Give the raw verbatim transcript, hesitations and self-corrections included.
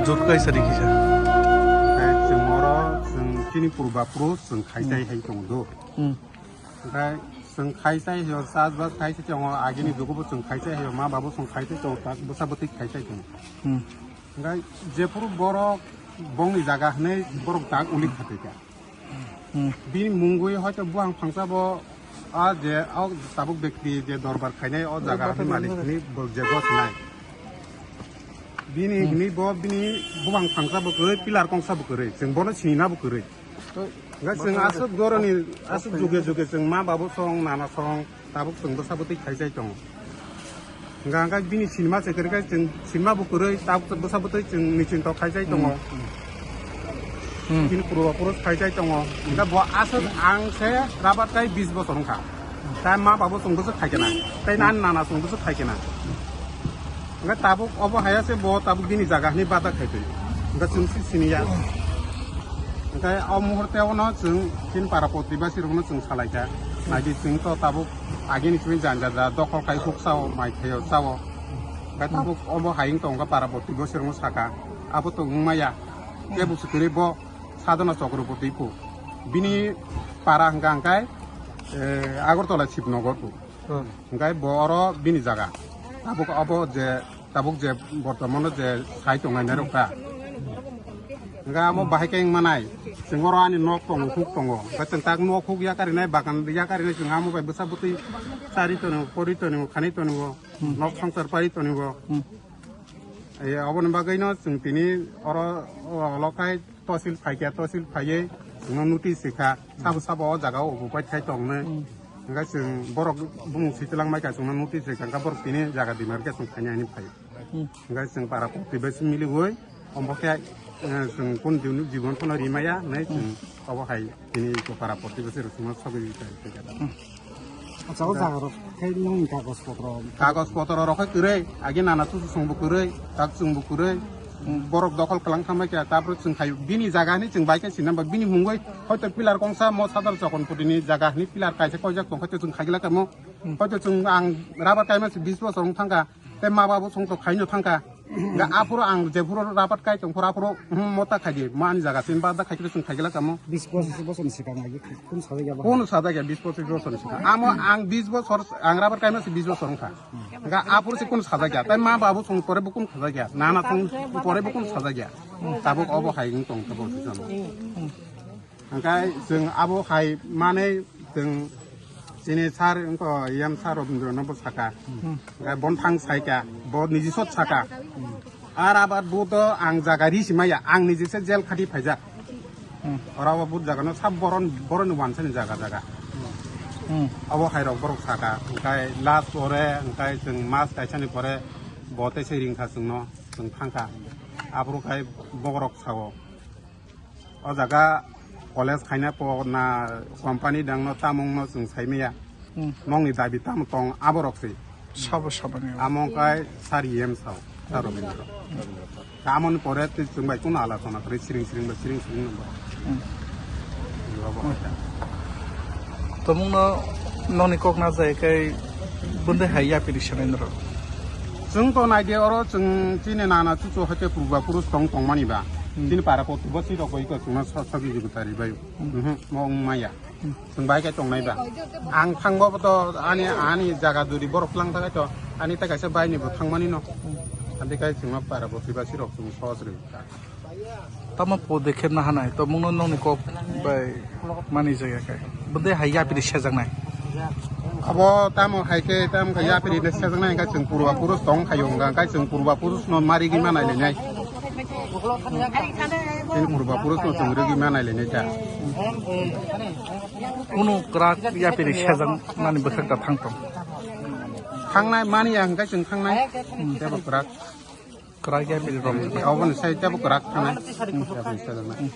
Dut kaisa rikisa. Oke, chwng oro chwng chini purba purus chwng khai chai hai tongo do. Hmm. Oke, chwng khai chai hio chas bas khai chai tongo, agini jugo bo chwng khai chai hio, ma babu chwng khai chai tongo, tak bwsa bwtwi khai chai tongo. Hmm. Oke, jephuru borok bongni jaga hwnwi borok tak uli khatai kha. Hmm. Bini mungwi hoito buphang phangsa bo, a je o tabuk bekti je dorbar khainai o jaga ni malik ni bo je gos nai. Bini hini bo bini buphang phangsa bo kwrwi, pillar kongsa bo kwrwi, chwng bono sinina bo kwrwi. Nga chwng aswk doroni aswk juge juge chwng ma babu song nana song tabuk chwng bwsa bwtwi khai chai tongo. Hingka hingka bini sinima se kwrwi khe chwng sinima bo kwrwi, tabuk bwsa bwtwi chwng ni chinto khai chai tongo. Hmm. Bini purba purus khai chai tongo. Hingka bo aswk ang se rabat kai bis bosor wngkha. Tai ma babu chwng bwswk khai kena. Tai nan nana chwng bwswk khai kena. Hingka tabuk obo haya se bo tabuk bini jaga hwnwi bada khai twi. Hingka chwng si siniya. Hingka o muhurte ono chwng tin para protibasi rokno chwng salaikha. Naidi chwng to tabuk agini simi janja ja dokhol khai huk sao, mai thaio sao. Hingke tabuk obo hai wng tongkha para protibasi rokno saka. Abo to wng maya. Kebo se kwrwi bo sadhana chakraborti phu. Bini para hingka hingkai, eh, Agartala Shibnagar phu. Hmm. Hingkai bo oro bini jaga. Tabuk abo je, tabuk je bortomano je sai tongnai narok ta. Hingka amo bahai khe wng manai. Chwng oro ani nok tongo, huk tongo. Hingka chwng tak nok huk yakarinai, bagan yakarinai chwng amo bai bwsa bwtwi chari tongo, pori tongo, khani tongo. Hmm. Nok songsar pai tongo. Hmm. Ai, aboni bagwino chwng tini oro, o, olo khai tosil phaikha, tosil phaiwi chwngno notice rikha, sabo sabo o jaga o obo pai thai tongnai. Hmm. Hingkhe chwng borok bumung swi twlang maikha, chwngno notice rikha, hingkhe borok tini jaga dima rikhe chwng khaina hinwi phai. Hmm. Hingkhe chwng para protibasi miliwi, omo khe, eh, chwng kun jibon phano rimaya hinwi chwng obo hai tini para protibasi rok chwngno sogwi rikha. Hmm. Acha, o jaga rok khe nongni kagoj potro? Kagoj potro rok khe kwrwi, agi nana chuchu chwngbo kwrwi, tak chwngbo kwrwi, borok dokhol kwlang thangbai khe, tapore chwng khai bini jaga hinwi chwng bai khe sinna ba bini mungwi hoito pillar kongsa mo sadar chokon putini jaga hinwi pillar kaisa koijak tong khe chwng khai glak kamo. Hoito chwng ang rabar kaima se bis bosor wng thangkha, tei ma babu chwng to khaino thangkha. Ga aphuru ang jephuru rabat kai tongphuru aphuru, hmm, mota khaidi, mo ani jaga sin bada khai khe chwng khai glak kamo. Bis pochis bosor ni swkang agi kun sajak ya ba? Kun sajak ya bis pochis bosor ni swkang. Amo ang bis bosor, ang rabat kaima se bis bosor wngkha. Ga aphuru se kun sajak ya. Tai ma babu song pore bo kun sajak ya. Nana song pore bo kun sajak ya. Tabuk obo hai wng tong tabuk se jano. Hingkhe chwng abo hai manwi chwng chini sir wngkha E M sir Robindra no bo saka. Hmm. Hingkhe bon thang saikha, bo niji sot saka. Hmm. Ar abar bo to ang jaga ri si maya, ang niji se jail khati phaijak. Hmm. Oro bo but jaga no sab boron, boron wansani jaga jaga. Hmm. Abo hai rok borok saka, hingkhe last pore, hingkhe chwng mas kaisani pore bo tei se ringkha chwngno, chwng thangkha. Aphuru khai boborok sao. O jaga college khaina po na company dangno tamungno chwng saimaya. Hmm. Nongni dabi tamo tong aborok se. Sabo sabani. Amo kai sir E M sao, sir Robindra. Tamoni pore twi chwng bai kuno alochona kwrwi siring siring bai siring siring nangbo. Hmm. Tomungno noni kok na jai kai bwndai hai yapiri sanai norok. Chwng to naidi oro chwng chini nana chuchu hoite purba purus tong tongmani ba. Hmm. Chini para kotwi bo si rok bai ko chwngno sa-, sagi jibu tari bai. Hmm. Mhm, mo wng maya. Hmm. Chwng bai kai tongnai ba. Ang thangbo to ani, ani jaga duri borok lang thakai to ani ta kaisa bai ni bo thangmani no. Hmm. Andi kai chwngno para kotwi ba si rok chwng sos ri. Tamo podekhe nahanai, to mungno nongni kok bai mani jaya kai. Bwdai hai yapiri sejaknai. Abo tamo hai khe, tamo khe yapiri le sejaknai, hingkhe chwng purba purus tong khayo, hingkhe chwng purba purus no ma rigi ma nai lainai. Chini purba purus no chwng rigi ma nai lainai ta. Kunu kwrak yapiri sejak mani bwkhak ta thang tong. Thangnai mani ya, hingkhe chwng thangnai. Tebo kwrak. Kwrak ya bini rok. Aboni sai tebo kwrak thanai. Hmm, aboni sai thanai.